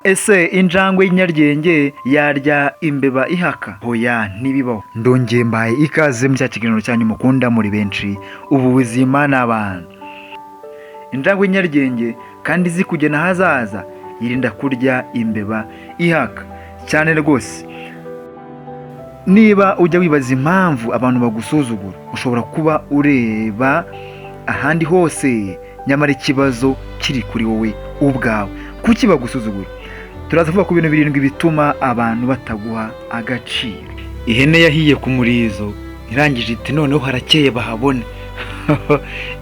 Ese injangwe y'inyaryenge yarya imbeba ihaka? Hoya, ntibibaho. Ndongeye mbaye ikaze mu cya kiganiro cyanyu mukunda muri benshi, ubu buzima ni abantu. Injangwe y'inyaryenge kandi izi kugena ahazaza yirinda kurya imbeba ihaka cyane rwose. Niba ujya wibaza impamvu abantu bagusuzugura, ushobora kuba ureba ahandi hose, nyamara ikibazo kiri kuri wowe ubwawe. Kuki bagusuzugura? Turaza kuvuga ku bintu birindwi bituma abantu bataguha agaciro. Ihene yahiye ku murizo, irangije iti: "Noneho harakeye bahabone."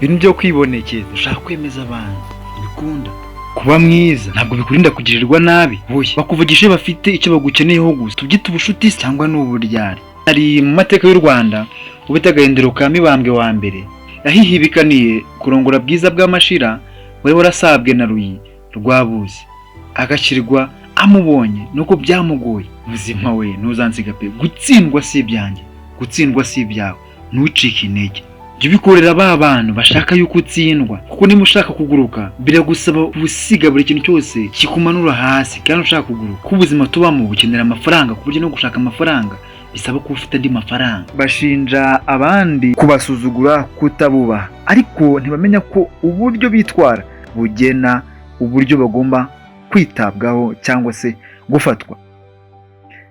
Ibintu byo kwibonekeza, ushaka kwemeza abantu, bikunda kuba mwiza ntabwo bikurinda kugirirwa nabi. Buye bakuvugisha iyo bafite icyo bagukeneyeho gusa, tubyite ubushuti cyangwa ni uburyarya. Hari mu mateka y'u Rwanda ubita Gahindiro ka Mibambwe wa mbere yahihibikaniye kurongora Bwiza bw'Amashira wari warasabwe na Ruyi Rwabuzi, agashyirwa amubonye nuko byamugoye. Ubuzima we ntuzansiga pe. Gutsindwa si ibyanjye, gutsindwa si ibyawe, ntucike intege. Jya ubikorera ba bantu bashaka yuko utsindwa, kuko niba ushaka kuguruka biragusaba gusiga buri kintu cyose kikumanura hasi kandi ushaka kuguruka, kuko ubuzima tubamo bukenera amafaranga, ku buryo no gushaka amafaranga bisaba kuba ufite andi mafaranga. Bashinja abandi kubasuzugura, kutabubaha, ariko ntibamenya ko uburyo bitwara bugena uburyo bagomba kwitabwaho cyangwa se gufatwa.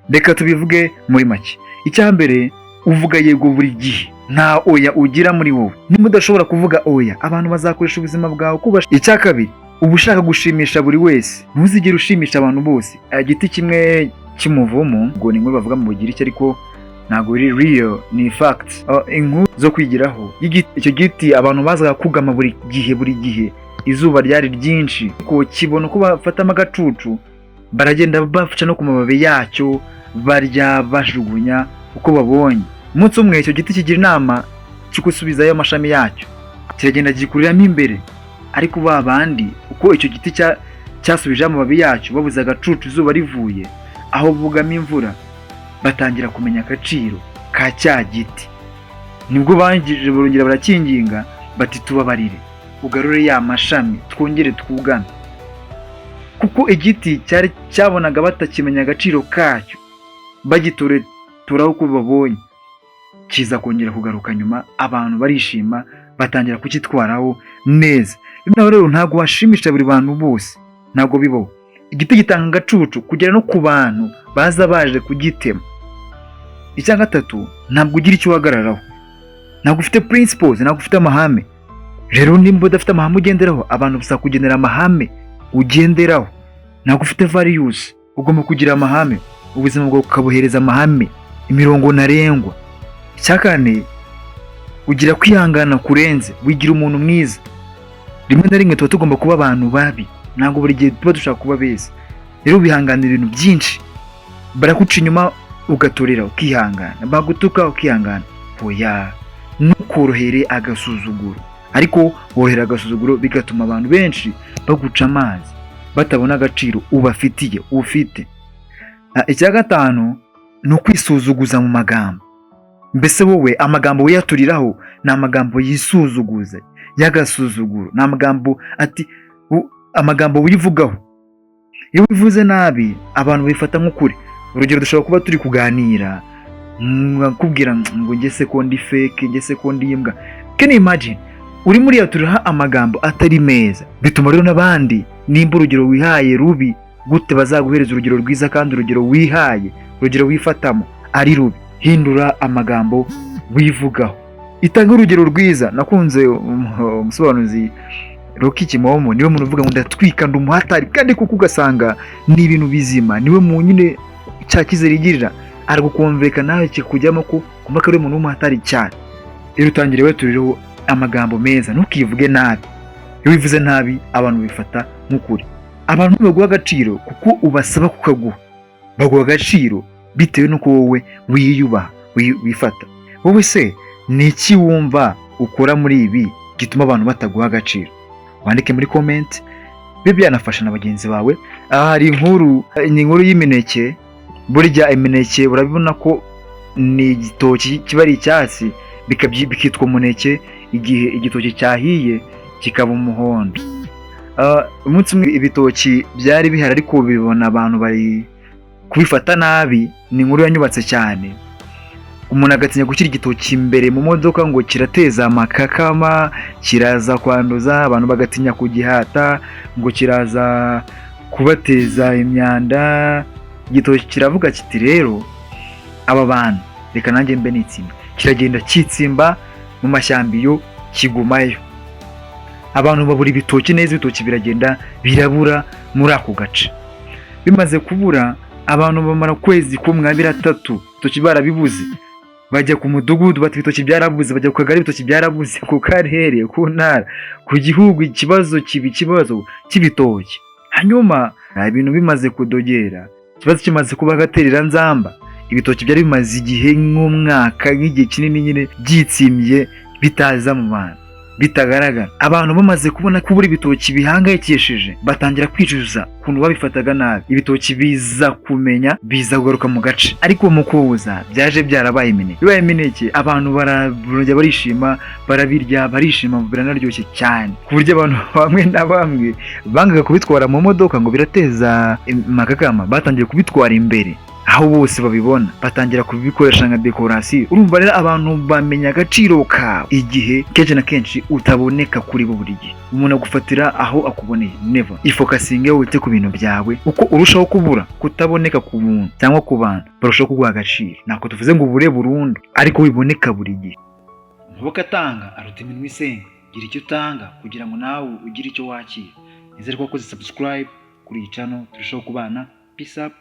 Reka tubivuge muri make. Icya mbere, uvuga yego buri gihe, nta oya ugira muri wowe. Niba udashobora kuvuga oya, abantu bazakoresha ubuzima bwawe kuba. Icya kabiri, uba ushaka gushimisha buri wese. Ntuzigere ushimisha abantu bose. Igiti kimwe cy'umuvumu, ngo ni inkuru bavuga mu Bugiriki, ariko ntabwo biri real, ni fact, inkuru zo kwigiraho. Icyo giti abantu bazaga kugama buri gihe, buri gihe izuba ryari ryinshi, ko kibona uko bafatamo agacucu, baragenda baca no ku mababi yacyo, barya, bajugunya uko babonye. Umunsi umwe icyo giti kigira inama cyo gusubizayo amashami yacyo, kiragenda gikuriramo imbere. Ariko ba bandi, uko icyo giti cyasubijeho amababi yacyo, babuze agacucu, izuba rivuye aho bugama imvura, batangira kumenya agaciro ka cya giti. Nibwo bangije barongera barakinginga bati: "Tubabarire ugarure ya mashami, twongere twugame." Kuko igiti cyari cyabonaga batakimenya agaciro kacyo, bagitoreturaho uko babonye, kiza kongera kugaruka nyuma, abantu barishima, batangira kukitwaraho neza. Noneho rero ntabwo washimisha buri bantu bose, ntabwo bibaho. Igiti gitanga agacucu kugera no ku bantu baza baje kugitema. Icya gatatu, ntabwo ugira icyo uhagararaho, ntabwo ufite principles, ntabwo ufite amahame. Rero nimba udafite amahame ugenderaho, abantu basaba kugendera amahame ugenderaho. Ntabwo ufite values. Ugomba kugira amahame, ubuzima bwawe ukabuhereza amahame, imirongo ntarengwa. Icya kane, ugira kwihangana kurenze, wigira umuntu mwiza. Rimwe na rimwe tuba tugomba kuba abantu babi, ntabwo buri gihe tuba dushaka kuba beza. Rero wihanganira ibintu byinshi, barakuca inyuma ugatorera, ukihangana, bagutuka ukihangana. Oya, ntukorohere agasuzuguro, ariko worohera agasuzuguro, bigatuma abantu benshi baguca amazi, batabona agaciro ubafitiye ufite. Icya gatanu ni ukwisuzuguza mu magambo. Mbese wowe amagambo wiyaturiraho ni amagambo yisuzuguza, y'agasuzuguro, ni amagambo ati amagambo wivugaho. Iyo wivuze nabi, abantu bifata nk'ukuri. Urugero, dushobora kuba turi kuganira, nkakubwira ngo ngese ko ndi fake, ngese ko ndi imbwa. Can you imagine? Urimo uriyaturiraho amagambo atari meza, bituma rero n'abandi, nimba urugero wihaye rubi, gute bazaguhereza urugero rwiza kandi urugero wihaye, urugero wifatamo ari rubi? Hindura amagambo wivugaho, itanga urugero rwiza. Nakunze umusobanuzi Rocky Kimomo, niwe muntu uvuga ngo ndatwika, ndi umuhatari, kandi kuko ugasanga ni ibintu bizima. Niwe mu nyine cya cyizere igirira, aragukumvika nawe kikujyamo ko kumva ko ari umuntu w'umuhatari cyane. Rero utangire weturiraho amagambo meza, ntukivuge nabi. Iyo wivuze nabi, abantu bifata nk'ukuri. Abantu ntibaguha agaciro kuko ubasaba kukaguha, baguha agaciro bitewe n'uko wowe wiyubaha, wifata. Wowe se ni iki wumva ukora muri ibi gituma abantu bataguha agaciro? Wandike muri comment, bibe byanafasha na bagenzi bawe. Aha hari inkuru, ni inkuru y'imineke. Burya imineke urabibona ko ni igitoki kiba ari icyatsi, bikitwa umuneke igihe igitoki cyahiye kikaba umuhondo. Umunsi umwe ibitoki byari bihari, ariko bibona abantu bari kubifata nabi. Ni inkuru yanyubatse cyane. Umuntu agatinya gushyira igitoki imbere mu modoka ngo kirateza amakakama, kiraza kwanduza abantu, bagatinya kugihata ngo kiraza kubateza imyanda. Igitoki kiravuga kiti: "Rero aba bantu, reka nanjye mbe nitsimba." Kiragenda kitsimba mu mashyamba, iyo kigumayo. Abantu babura ibitoki neza, ibitoki biragenda birabura muri ako gace. Bimaze kubura, abantu bamara ukwezi kumwe, 2, 3, ibitoki barabibuze. Bajya ku mudugudu bati: "Ibitoki byarabuze." Bajya ku kagari: "Ibitoki byarabuze." Ku karere, ku ntara, ku gihugu, ikibazo kiba ikibazo cy'ibitoki. Hanyuma ibintu bimaze kudogera, ikibazo kimaze kuba agatereranzamba, ibitoki byari bimaze igihe nk'umwaka, nk'igihe kinini nyine, byitsimbye, bitaza mu bantu, bitagaragara. Abantu bamaze kubona ko kubura ibitoki bihangayikishije, batangira kwicuza ukuntu babifataga nabi. Ibitoki biza kumenya, biza kugaruka mu gace, ariko mu kuza byaje byarabaye imineke. Bibaye imineke, abantu barajya barishima, barabirya, barishima, biranaryoshye cyane, ku buryo abantu bamwe na bamwe bangaga kubitwara mu modoka ngo birateza amakakama, batangiye kubitwara imbere aho bose babibona, batangira kubikoresha nka décoration. Urumva rero, abantu bamenya agaciro kawe igihe kenshi na kenshi utaboneka kuri bo buri gihe. Umuntu agufatira aho akuboneye. Never ifocusinge, wite ku bintu byawe. Uko urushaho kubura, kutaboneka ku muntu cyangwa ku bantu, barushaho kuguha agaciro. Ntabwo tuvuze ngo ubure burundu, ariko wiboneka buri gihe. Amaboko atanga aruta iminwa isenga. Gira icyo utanga kugira ngo nawe ugire icyo wakira. Nizere ko wakoze subscribe kuri iyi channel, turushaho kubana. Peace up.